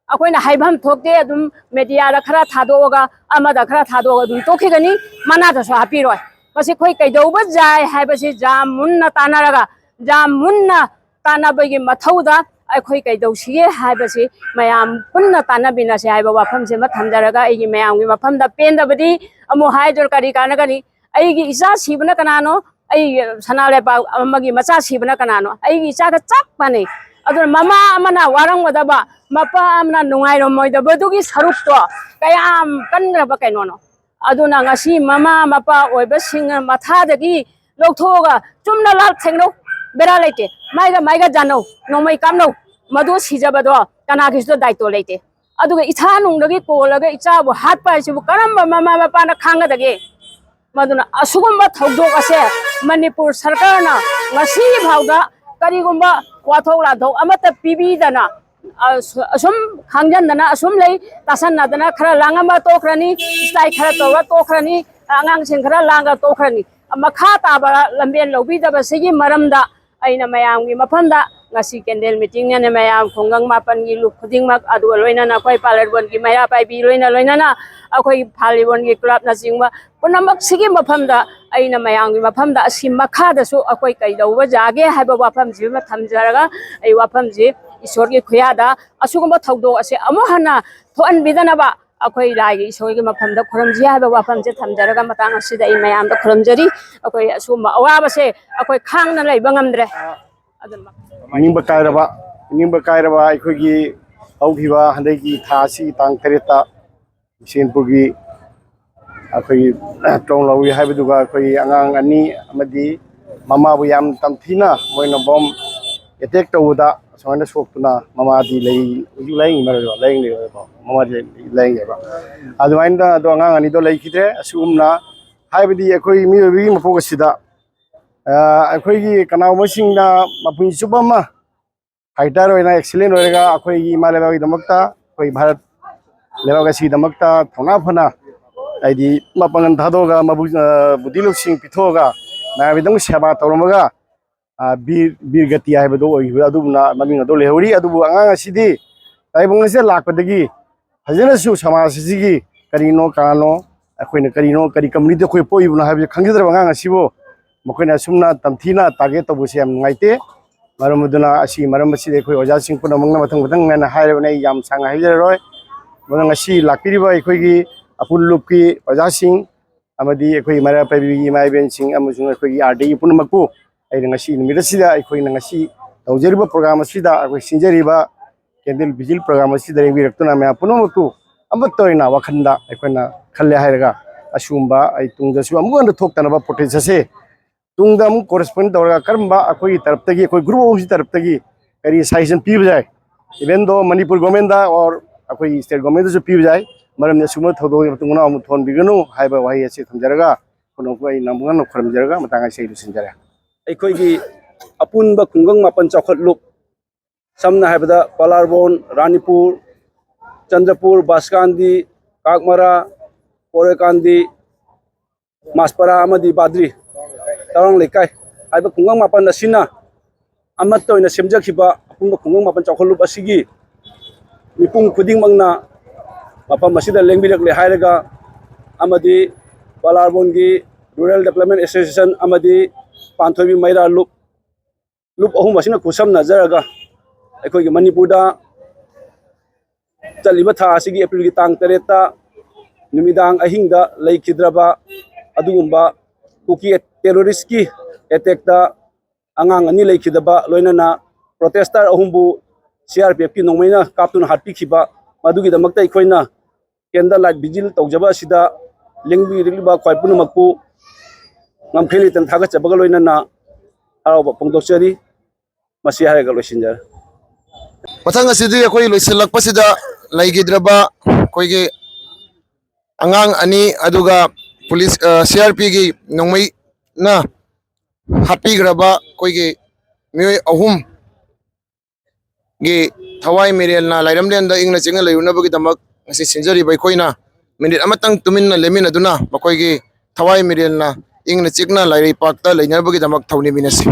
ꯑꯩꯈꯣꯏꯅ ꯍꯥꯏꯐꯝ ꯊꯣꯛꯇꯦ, ꯑꯗꯨꯝ ꯃꯦꯗꯤꯌꯥꯗ ꯈꯔ ꯊꯥꯗꯣꯛꯑꯒ, ꯑꯃꯗ ꯈꯔ ꯊꯥꯗꯣꯛꯑꯒ ꯑꯗꯨꯝ ꯇꯣꯛꯈꯤꯒꯅꯤ, ꯃꯅꯥꯗꯁꯨ ꯍꯥꯞꯄꯤꯔꯣꯏ꯫ ꯃꯁꯤ ꯑꯩꯈꯣꯏ ꯀꯩꯗꯧꯕ ꯌꯥꯏ ꯍꯥꯏꯕꯁꯤ ꯖꯥꯝ ꯃꯨꯟꯅ ꯇꯥꯟꯅꯔꯒ, ꯖꯥꯝ ꯃꯨꯟꯅ ꯇꯥꯟꯅꯕꯒꯤ ꯃꯊꯧꯗ ꯑꯩꯈꯣꯏ ꯀꯩꯗꯧꯁꯤꯒꯦ ꯍꯥꯏꯕꯁꯤ ꯃꯌꯥꯝ ꯄꯨꯟꯅ ꯇꯥꯟꯅꯃꯤꯟꯅꯁꯦ ꯍꯥꯏꯕ ꯋꯥꯐꯝꯁꯤꯃ ꯊꯝꯖꯔꯒ, ꯑꯩꯒꯤ ꯃꯌꯥꯝꯒꯤ ꯃꯐꯝꯗ ꯄꯦꯟꯗꯕꯗꯤ ꯑꯃꯨꯛ ꯍꯥꯏꯗ꯭ꯔ ꯀꯔꯤ ꯀꯥꯟꯅꯒꯅꯤ? ꯑꯩꯒꯤ ꯏꯆꯥ ꯁꯤꯕꯅ ꯀꯅꯥꯅꯣ? ꯑꯩ ꯁꯅꯥ ꯂꯩꯕꯥꯛ ꯑꯃꯒꯤ ꯃꯆꯥ ꯁꯤꯕꯅ ꯀꯅꯥꯅꯣ? ꯑꯩꯒꯤ ꯏꯆꯥꯒ ꯆꯞ ꯃꯥꯟꯅꯩ꯫ ꯑꯗꯨꯅ ꯃꯃꯥ ꯑꯃꯅ ꯋꯥꯔꯝꯒꯗꯕ, ꯃꯄꯥ ꯑꯃꯅ ꯅꯨꯡꯉꯥꯏꯔꯝꯃꯣꯏꯗꯕꯗꯨꯒꯤ ꯁꯔꯨꯛꯇꯣ ꯀꯌꯥꯝ ꯀꯟꯈ꯭ꯔꯕ ꯀꯩꯅꯣꯅꯣ? ꯑꯗꯨꯅ ꯉꯁꯤ ꯃꯃꯥ ꯃꯄꯥ ꯑꯣꯏꯕꯁꯤꯡꯅ ꯃꯊꯥꯗꯒꯤ ꯂꯧꯊꯣꯛꯑꯒ ꯆꯨꯝꯅ ꯂꯥꯜ ꯊꯦꯡꯅꯧ, ꯕꯦꯔꯥ ꯂꯩꯇꯦ꯫ ꯃꯥꯏꯒ ꯃꯥꯏꯒ ꯖꯥꯅꯧ, ꯅꯣꯡꯃꯩ ꯀꯥꯞꯅꯧ, ꯃꯗꯨ ꯁꯤꯖꯕꯗꯣ ꯀꯅꯥꯒꯤꯁꯨ ꯗꯥꯏꯇꯣ ꯂꯩꯇꯦ꯫ ꯑꯗꯨꯒ ꯏꯁꯥ ꯅꯨꯡꯗꯒꯤ ꯀꯣꯜꯂꯒ ꯏꯆꯥꯕꯨ ꯍꯥꯠꯄ ꯍꯥꯏꯁꯤꯕꯨ ꯀꯔꯝꯕ ꯃꯃꯥ ꯃꯄꯥꯅ ꯈꯥꯡꯒꯗꯒꯦ? ꯃꯗꯨꯅ ꯑꯁꯤꯒꯨꯝꯕ ꯊꯧꯗꯣꯛ ꯑꯁꯦ ꯃꯅꯤꯄꯨꯔ ꯁꯔꯀꯥꯔꯅ ꯉꯁꯤ ꯐꯥꯎꯗ ꯀꯔꯤꯒꯨꯝꯕ ꯋꯥꯊꯣꯛ ꯂꯥꯟꯊꯣꯛ ꯑꯃꯠꯇ ꯄꯤꯕꯤꯗꯅ, ꯑꯁ-, ꯑꯁꯨꯝ ꯈꯥꯡꯖꯟꯗꯅ ꯑꯁꯨꯝ ꯂꯩ, ꯇꯥꯁꯟꯅꯗꯅ ꯈꯔ ꯂꯥꯡꯉꯝꯃ ꯇꯣꯛꯈ꯭ꯔꯅꯤ, ꯏꯁꯇꯥꯏ ꯈꯔ ꯇꯧꯔ ꯇꯣꯛꯈ꯭ꯔꯅꯤ, ꯑꯉꯥꯡꯁꯤꯡ ꯈꯔ ꯂꯥꯡꯉ ꯇꯣꯛꯈ꯭ꯔꯅꯤ꯫ ꯃꯈꯥ ꯇꯥꯕ ꯂꯝꯕꯦꯟ ꯂꯧꯕꯤꯗꯕꯁꯤꯒꯤ ꯃꯔꯝꯗ ꯑꯩꯅ ꯃꯌꯥꯝꯒꯤ ꯃꯐꯝꯗ ꯉꯁꯤ ꯀꯦꯟꯗꯜ ꯃꯤꯇꯤꯡꯅꯦꯅ ꯃꯌꯥꯝ ꯈꯨꯡꯒꯪ ꯃꯥꯄꯟꯒꯤ ꯂꯨꯞ ꯈꯨꯗꯤꯡꯃꯛ, ꯑꯗꯨꯒ ꯂꯣꯏꯅꯅ ꯑꯩꯈꯣꯏ ꯄꯥꯂꯔꯕꯣꯟꯒꯤ ꯃꯩꯔꯥ ꯄꯥꯏꯕꯤ ꯂꯣꯏꯅ ꯂꯣꯏꯅꯅ ꯑꯩꯈꯣꯏ ꯐꯥꯂꯤꯕꯣꯟꯒꯤ ꯀ꯭ꯂꯕꯅꯆꯤꯡꯕ ꯄꯨꯝꯅꯃꯛꯁꯤꯒꯤ ꯃꯐꯝꯗ ꯑꯩꯅ ꯃꯌꯥꯝꯒꯤ ꯃꯐꯝꯗ ꯑꯁꯤ ꯃꯈꯥꯗꯁꯨ ꯑꯩꯈꯣꯏ ꯀꯩꯗꯧꯕ ꯌꯥꯒꯦ ꯍꯥꯏꯕ ꯋꯥꯐꯝꯁꯤꯃ ꯊꯝꯖꯔꯒ, ꯑꯩ ꯋꯥꯐꯝꯁꯤ ꯏꯁꯣꯔꯒꯤ ꯈꯨꯌꯥꯗ ꯑꯁꯤꯒꯨꯝꯕ ꯊꯧꯗꯣꯛ ꯑꯁꯦ ꯑꯃꯨꯛ ꯍꯟꯅ ꯊꯣꯛꯍꯟꯕꯤꯗꯅꯕ ꯑꯩꯈꯣꯏ ꯂꯥꯏꯒꯤ ꯏꯁꯣꯔꯒꯤ ꯃꯐꯝꯗ ꯈꯨꯔꯨꯝꯁꯤ ꯍꯥꯏꯕ ꯋꯥꯐꯝꯁꯦ ꯊꯝꯖꯔꯒ, ꯃꯇꯥꯡ ꯑꯁꯤꯗ ꯑꯩ ꯃꯌꯥꯝꯗ ꯈꯨꯔꯨꯝꯖꯔꯤ꯫ ꯑꯩꯈꯣꯏ ꯑꯁꯤꯒꯨꯝꯕ ꯑꯋꯥꯕꯁꯦ ꯑꯩꯈꯣꯏ ꯈꯥꯡꯅ ꯂꯩꯕ ꯉꯝꯗ꯭ꯔꯦ꯫ ꯑꯗꯨꯅ ꯅꯤꯡꯕ ꯀꯥꯏꯔꯕ, ꯅꯤꯡꯕ ꯀꯥꯏꯔꯕ ꯑꯩꯈꯣꯏꯒꯤ ꯍꯧꯈꯤꯕ ꯍꯟꯗꯛꯀꯤ ꯊꯥ ꯑꯁꯤꯒꯤ ꯇꯥꯡ ꯇꯔꯦꯠꯇ ꯕꯤꯁꯦꯟꯄꯨꯔꯒꯤ ꯑꯩꯈꯣꯏꯒꯤ ꯇ꯭ꯔꯣꯡ ꯂꯧꯏ ꯍꯥꯏꯕꯗꯨꯒ ꯑꯩꯈꯣꯏꯒꯤ ꯑꯉꯥꯡ ꯑꯅꯤ ꯑꯃꯗꯤ ꯃꯃꯥꯕꯨ ꯌꯥꯝ ꯇꯝꯊꯤꯅ ꯃꯣꯏꯅ ꯕꯣꯝ ꯑꯦꯇꯦꯛ ꯇꯧꯕꯗ ꯁꯨꯃꯥꯏꯅ ꯁꯣꯛꯇꯨꯅ ꯃꯃꯥꯗꯤ ꯂꯩ, ꯍꯧꯖꯤꯛ ꯂꯥꯏꯌꯦꯡꯉꯤꯕ, ꯂꯥꯏꯌꯦꯡꯂꯤꯕꯀꯣ, ꯃꯃꯥꯗꯤ ꯂꯥꯏꯌꯦꯡꯉꯦꯕ꯫ ꯑꯗꯨꯃꯥꯏꯅ ꯑꯗꯣ ꯑꯉꯥꯡ ꯑꯅꯤꯗꯣ ꯂꯩꯈꯤꯗ꯭ꯔꯦ꯫ ꯑꯁꯤꯒꯨꯝꯅ ꯍꯥꯏꯕꯗꯤ ꯑꯩꯈꯣꯏ ꯃꯤꯑꯣꯏꯕꯒꯤ ꯃꯄꯣꯛ ꯑꯁꯤꯗ ꯑ, ꯑꯩꯈꯣꯏꯒꯤ ꯀꯅꯥꯒꯨꯝꯕꯁꯤꯡꯅ ꯃꯄꯨꯟꯁꯤ ꯆꯨꯞꯄ ꯑꯃ ꯐꯥꯏꯇꯔ ꯑꯣꯏꯅ ꯑꯦꯛꯁꯤꯂꯦꯟ ꯑꯣꯏꯔꯒ ꯑꯩꯈꯣꯏꯒꯤ ꯏꯃꯥ ꯂꯩꯕꯥꯛꯀꯤꯗꯃꯛꯇ, ꯑꯩꯈꯣꯏ ꯚꯥꯔꯠ ꯂꯩꯕꯥꯛ ꯑꯁꯤꯒꯤꯗꯃꯛꯇ ꯊꯧꯅꯥ ꯐꯅ, ꯍꯥꯏꯗꯤ ꯃꯄꯥꯡꯒꯜ ꯊꯥꯗꯣꯛꯑꯒ ꯃꯕꯨ-, ꯑ, ꯕꯨꯗꯤ ꯂꯧꯁꯤꯡ ꯄꯤꯊꯣꯛꯑꯒ ꯃꯌꯥꯝꯒꯤꯗꯃꯛ ꯁꯦꯕꯥ ꯇꯧꯔꯝꯃꯒ, ꯑ, ꯕꯤꯔ, ꯕꯤꯔ ꯒꯇꯤ ꯍꯥꯏꯕꯗꯣ ꯑꯣꯏꯈꯤꯕ ꯑꯗꯨꯒꯨꯝꯅ ꯃꯃꯤꯡ ꯑꯗꯨ ꯂꯩꯍꯧꯔꯤ꯫ ꯑꯗꯨꯕꯨ ꯑꯉꯥꯡ ꯑꯁꯤꯗꯤ ꯇꯥꯏꯕꯪ ꯑꯁꯤꯗ ꯂꯥꯛꯄꯗꯒꯤ ꯐꯖꯅꯁꯨ ꯁꯃꯥꯖ ꯑꯁꯤꯒꯤ ꯀꯔꯤꯅꯣ ꯀꯅꯥꯅꯣ, ꯑꯩꯈꯣꯏꯅ ꯀꯔꯤꯅꯣ, ꯀꯔꯤ ꯀꯝꯃꯨꯅꯤꯇꯤ ꯑꯩꯈꯣꯏ ꯄꯣꯛꯏꯕꯅꯣ ꯍꯥꯏꯕꯁꯤ ꯈꯪꯖꯗ꯭ꯔꯕ ꯑꯉꯥꯡ ꯑꯁꯤꯕꯨ ꯃꯈꯣꯏꯅ ꯑꯁꯨꯝꯅ ꯇꯝꯊꯤꯅ ꯇꯥꯔꯒꯦꯠ ꯇꯧꯕꯁꯦ ꯌꯥꯝ ꯅꯨꯡꯉꯥꯏꯇꯦ꯫ ꯃꯔꯝ ꯑꯗꯨꯅ ꯑꯁꯤꯒꯤ ꯃꯔꯝ ꯑꯁꯤꯗ ꯑꯩꯈꯣꯏ ꯑꯣꯖꯥꯁꯤꯡ ꯄꯨꯝꯅꯃꯛꯅ ꯃꯊꯪ ꯃꯊꯪ ꯅꯥꯏꯅ ꯍꯥꯏꯔꯕꯅꯤ, ꯑꯩ ꯌꯥꯝ ꯁꯥꯡꯅ ꯍꯥꯏꯖꯔꯔꯣꯏ꯫ ꯃꯔꯝ ꯉꯁꯤ ꯂꯥꯛꯄꯤꯔꯤꯕ ꯑꯩꯈꯣꯏꯒꯤ ꯑꯄꯨꯟ ꯂꯨꯞꯀꯤ ꯑꯣꯖꯥꯁꯤꯡ ꯑꯃꯗꯤ ꯑꯩꯈꯣꯏ ꯃꯩꯔꯥ ꯄꯥꯏꯕꯤꯒꯤ ꯏꯃꯥ ꯏꯕꯦꯟꯁꯤꯡ ꯑꯃꯁꯨꯡ ꯑꯩꯈꯣꯏꯒꯤ ꯑꯥꯔ ꯗꯤ ꯄꯨꯝꯅꯃꯛꯄꯨ ꯑꯩꯅ ꯉꯁꯤ ꯅꯨꯃꯤꯠ ꯑꯁꯤꯗ, ꯑꯩꯈꯣꯏꯅ ꯉꯁꯤ ꯇꯧꯖꯔꯤꯕ ꯄ꯭ꯔꯣꯒ꯭ꯔꯥꯝ ꯑꯁꯤꯗ, ꯑꯩꯈꯣꯏ ꯁꯤꯟꯖꯔꯤꯕ ꯀꯦꯟꯗꯜ ꯚꯤꯖꯤꯜ ꯄ꯭ꯔꯣꯒ꯭ꯔꯥꯝ ꯑꯁꯤꯗ ꯂꯦꯡꯕꯤꯔꯛꯇꯨꯅ ꯃꯌꯥꯝ ꯄꯨꯝꯅꯃꯛꯄꯨ ꯑꯃꯠꯇ ꯑꯣꯏꯅ ꯋꯥꯈꯜꯗ ꯑꯩꯈꯣꯏꯅ ꯈꯜꯂꯦ ꯍꯥꯏꯔꯒ, ꯑꯁꯤꯒꯨꯝꯕ ꯑꯩ ꯇꯨꯡꯗꯁꯨ ꯑꯃꯨꯛ ꯍꯟꯅ ꯊꯣꯛꯇꯅꯕ ꯄ꯭ꯔꯣꯇꯦꯁ ꯑꯁꯦ ꯇꯨꯡꯗ ꯑꯃꯨꯛ ꯀꯣꯔꯦꯁꯄꯣꯟ ꯇꯧꯔꯒ ꯀꯔꯝꯕ ꯑꯩꯈꯣꯏꯒꯤ ꯇꯔꯞꯇꯒꯤ, ꯑꯩꯈꯣꯏ ꯒ꯭ꯔꯨꯞ ꯑꯍꯨꯝꯁꯤ ꯇꯔꯞꯇꯒꯤ ꯀꯔꯤ ꯁꯖꯦꯁꯟ ꯄꯤꯕ ꯌꯥꯏ, ꯏꯚꯦꯟ ꯗꯣ ꯃꯅꯤꯄꯨꯔ ꯒꯣꯔꯃꯦꯟꯗ ꯑꯣꯔ ꯑꯩꯈꯣꯏꯒꯤ ꯁ꯭ꯇꯦꯠ ꯒꯣꯔꯃꯦꯟꯗꯁꯨ ꯄꯤꯕ ꯌꯥꯏ꯫ ꯃꯔꯝꯗꯤ ꯑꯁꯤꯒꯨꯝꯕ ꯊꯧꯗꯣꯛ ꯃꯇꯨꯡ ꯃꯅꯥꯎ ꯑꯃꯨꯛ ꯊꯣꯛꯍꯟꯕꯤꯒꯅꯨ ꯍꯥꯏꯕ ꯋꯥꯍꯩ ꯑꯁꯤ ꯊꯝꯖꯔꯒ, ꯄꯨꯝꯅꯃꯛꯄꯨ ꯑꯩ ꯅꯝꯕꯨ ꯉꯝꯅ ꯈꯨꯔꯨꯝꯖꯔꯒ ꯃꯇꯥꯡ ꯑꯁꯤ ꯑꯩ ꯂꯣꯏꯁꯤꯟꯖꯔꯦ꯫ ꯑꯩꯈꯣꯏꯒꯤ ꯑꯄꯨꯟꯕ ꯈꯨꯡꯒꯪ ꯃꯥꯄꯟ ꯆꯥꯎꯈꯠꯂꯨꯞ, ꯁꯝꯅ ꯍꯥꯏꯔꯕꯗ ꯄꯥꯂꯥꯔꯕꯣꯟ, ꯔꯥꯅꯤꯄꯨꯔ, ꯆꯟꯗ꯭ꯔꯄꯨꯔ, ꯕꯥꯁꯀꯥꯟꯗꯤ, ꯀꯥꯛꯃꯔꯥ, ꯄꯣꯔꯦꯀꯥꯟꯗꯤ, ꯃꯥꯁꯄꯔꯥ ꯑꯃꯗꯤ ꯕꯥꯗ꯭ꯔꯤ, ꯇꯔꯥꯡ ꯂꯩꯀꯥꯏ ꯍꯥꯏꯕ ꯈꯨꯡꯒꯪ ꯃꯥꯄꯟ ꯑꯁꯤꯅ ꯑꯃꯠꯇ ꯑꯣꯏꯅ ꯁꯦꯝꯖꯈꯤꯕ ꯑꯄꯨꯟꯕ ꯈꯨꯡꯒꯪ ꯃꯥꯄꯟ ꯆꯥꯎꯈꯠꯂꯨꯞ ꯑꯁꯤꯒꯤ ꯃꯤꯄꯨꯝ ꯈꯨꯗꯤꯡꯃꯛꯅ ꯃꯐꯝ ꯑꯁꯤꯗ ꯂꯦꯡꯕꯤꯔꯛꯂꯦ ꯍꯥꯏꯔꯒ, ꯑꯃꯗꯤ ꯄꯥꯂꯥꯔꯕꯣꯟꯒꯤ Rural Development Association ꯑꯃꯗꯤ ꯄꯥꯟꯊꯣꯏꯕꯤ ꯃꯩꯔꯥ ꯂꯨꯞ, ꯂꯨꯞ ꯑꯍꯨꯝ ꯑꯁꯤꯅ ꯈꯨꯠꯁꯝꯅꯖꯔꯒ ꯑꯩꯈꯣꯏꯒꯤ ꯃꯅꯤꯄꯨꯔꯗ ꯆꯠꯂꯤꯕ ꯊꯥ ꯑꯁꯤꯒꯤ ꯑꯦꯄ꯭ꯔꯤꯜꯒꯤ ꯇꯥꯡ ꯇꯔꯦꯠꯇ ꯅꯨꯃꯤꯗꯥꯡ ꯑꯍꯤꯡꯗ ꯂꯩꯈꯤꯗ꯭ꯔꯕ ꯑꯗꯨꯒꯨꯝꯕ ꯀꯨꯀꯤ ꯇꯦꯔꯣꯔꯤꯁꯀꯤ ꯑꯦꯇꯦꯛꯇ ꯑꯉꯥꯡ ꯑꯅꯤ ꯂꯩꯈꯤꯗꯕ, ꯂꯣꯏꯅꯅ ꯄ꯭ꯔꯣꯇꯦꯁꯇꯔ ꯑꯍꯨꯝꯕꯨ ꯁꯤ ꯑꯥꯔ ꯄꯤ ꯑꯦꯐꯀꯤ ꯅꯣꯡꯃꯩꯅ ꯀꯥꯞꯇꯨꯅ ꯍꯥꯠꯄꯤꯈꯤꯕ, ꯃꯗꯨꯒꯤꯗꯃꯛꯇ ꯑꯩꯈꯣꯏꯅ ꯀꯦꯟꯗꯜ ꯂꯥꯏꯠ ꯚꯤꯖꯤꯜ ꯇꯧꯖꯕ ꯑꯁꯤꯗ ꯂꯦꯡꯕꯤꯔꯛꯂꯤꯕ ꯈ꯭ꯋꯥꯏ ꯄꯨꯝꯅꯃꯛꯄꯨ ꯉꯝꯈꯩ ꯂꯩꯇꯅ ꯊꯥꯒꯠꯆꯕꯒ ꯂꯣꯏꯅꯅ ꯍꯔꯥꯎꯕ ꯐꯣꯡꯗꯣꯛꯆꯔꯤ꯫ ꯃꯁꯤ ꯍꯥꯏꯔꯒ ꯂꯣꯏꯁꯤꯟꯖꯔꯦ꯫ ꯃꯊꯪ ꯑꯁꯤꯗꯤ ꯑꯩꯈꯣꯏ ꯂꯣꯏꯁꯤꯜꯂꯛꯄꯁꯤꯗ ꯂꯩꯈꯤꯗ꯭ꯔꯕ ꯑꯩꯈꯣꯏꯒꯤ ꯑꯉꯥꯡ ꯑꯅꯤ, ꯑꯗꯨꯒ ꯄꯨꯂꯤꯁ, ꯑ, ꯁꯤ ꯑꯥꯔ ꯄꯤꯒꯤ ꯅꯣꯡꯃꯩꯅ ꯍꯥꯠꯄꯤꯈ꯭ꯔꯕ ꯑꯩꯈꯣꯏꯒꯤ ꯃꯤꯑꯣꯏ ꯑꯍꯨꯝꯒꯤ ꯊꯋꯥꯏ ꯃꯤꯔꯦꯜꯅ ꯂꯥꯏꯔꯝꯂꯦꯟꯗ ꯏꯪꯅ ꯆꯤꯛꯅ ꯂꯩꯔꯨꯅꯕꯒꯤꯗꯃꯛ ꯉꯁꯤ ꯁꯤꯟꯖꯔꯤꯕ ꯑꯩꯈꯣꯏꯅ ꯃꯤꯅꯤꯠ ꯑꯃꯇꯪ ꯇꯨꯃꯤꯟꯅ ꯂꯦꯝꯃꯤꯟꯅꯗꯨꯅ ꯃꯈꯣꯏꯒꯤ ꯊꯋꯥꯏ ꯃꯤꯔꯦꯜꯅ ꯏꯪꯅ ꯆꯤꯛꯅ ꯂꯥꯏꯔꯩꯄꯥꯛꯇ ꯂꯩꯅꯕꯒꯤꯗꯃꯛ ꯊꯧꯅꯤꯃꯤꯟꯅꯁꯤ꯫